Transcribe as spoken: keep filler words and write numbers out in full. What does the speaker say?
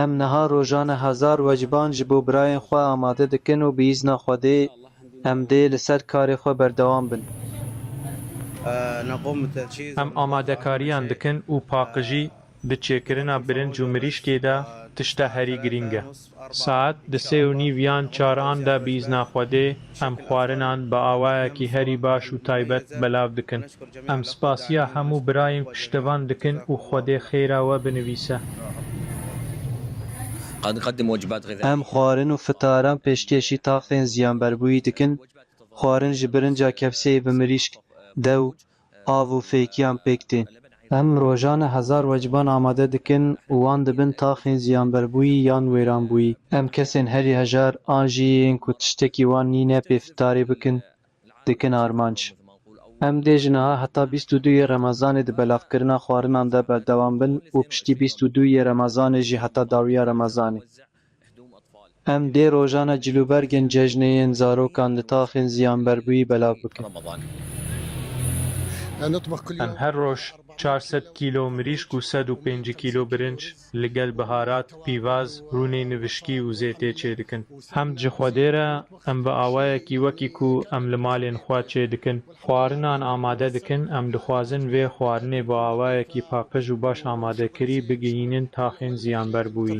Em niha rojane hezar wecban ji bo birayên xwe amade dikin û bi îzna Xwedê em dê li ser karê xwe berdewam bin. Em amadekariyan dikin û paqijî di çêkirina birinc û mirîşkê de tişta herî girîng e. Saet di sê û nîv yan çaran de bi îzna Xwedê em xwarinan bi awayekî herî baş û taybet belav dikin. Em spasiya hemû birayên piştevan dikin û Xwedê xêra we binivîse. Em xwarin û fitaran pêşkêşî taxên ziyanberbûyî dikin. Xwarin ji birinca kevseyê bi mirîşk, dew, av û fêkiyan pêk tên. Em rojane hezar wecban amade dikin û wan dibin taxên ziyanberbûyî yan wêranbûyî. Em kesên herî hejar an jî yên ku tiştekî wan nîne pê fitarê bikin, dikin armanc. Em dê ji niha heta bîst û du yê Remezanê di belavkirina xwarinan de berdewam bin û piştî bîst û du yê Remezanê jî heta dawiya Remezanê. Em dê rojane cilûbergên cejnê yên zarokan li taxên ziyanberbûyî belav bikin. Em her roj çar sed kîlo mirîşk û sed û pêncî kîlo birinc li gel biharat, pîvaz, rûnê nivişkî û zêtê çêdikin. Hemd ji Xwedê re em bi awayekî wekî ku em li malên xwe çêdikin, xwarinan amade dikin, em dixwazin vê xwarinê bi awayekî paqij û baş amadekirî bigihînin taxên ziyanberbûyî.